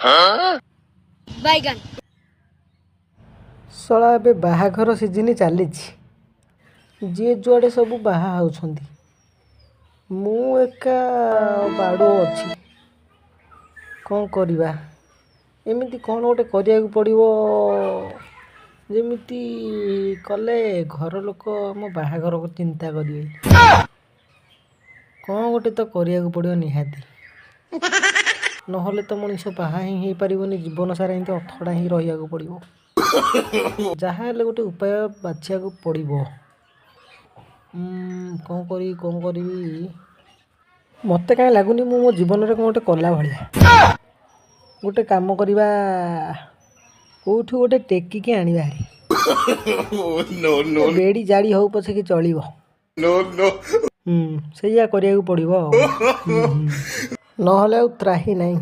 बैगन। ଶଳା, ଏବେ ବାହାଘର ସିଜିନ୍ ଚାଲିଛି। ଯିଏ ଯୁଆଡ଼େ ସବୁ ବାହା ହେଉଛନ୍ତି, ମୁଁ ଏକା ବାଡ଼ୁଅ ଅଛି। କ'ଣ କରିବା? ଏମିତି କ'ଣ ଗୋଟେ କରିବାକୁ ପଡ଼ିବ, ଯେମିତି କଲେ ଘର ଲୋକ ମୋ ବାହାଘରକୁ ଚିନ୍ତା କରିବେ। କ'ଣ ଗୋଟେ ତ କରିବାକୁ ପଡ଼ିବ ନିହାତି, ନହେଲେ ତ ମଣିଷ ବାହା ହିଁ ହେଇପାରିବନି। ଜୀବନ ସାରା ଏମିତି ଅଥଡ଼ା ହିଁ ରହିବାକୁ ପଡ଼ିବ। ଯାହା ହେଲେ ଗୋଟେ ଉପାୟ ବାଛିବାକୁ ପଡ଼ିବ। କ'ଣ କରିବି, କ'ଣ କରିବି? ମୋତେ କାହିଁ ଲାଗୁନି ମୁଁ ମୋ ଜୀବନରେ କ'ଣ ଗୋଟେ କଲା ଭଳିଆ। ଗୋଟେ କାମ କରିବା, କେଉଁଠୁ ଗୋଟେ ଟେକିକି ଆଣିବା ଭାରି, ବେଡ଼ି ଜାଡ଼ି ହଉ ପଛେ କି ଚଳିବ। ହୁଁ ସେଇଆ କରିବାକୁ ପଡ଼ିବ ଆଉ। ନହେଲେ ଆଉ ତ୍ରାହି ନାହିଁ।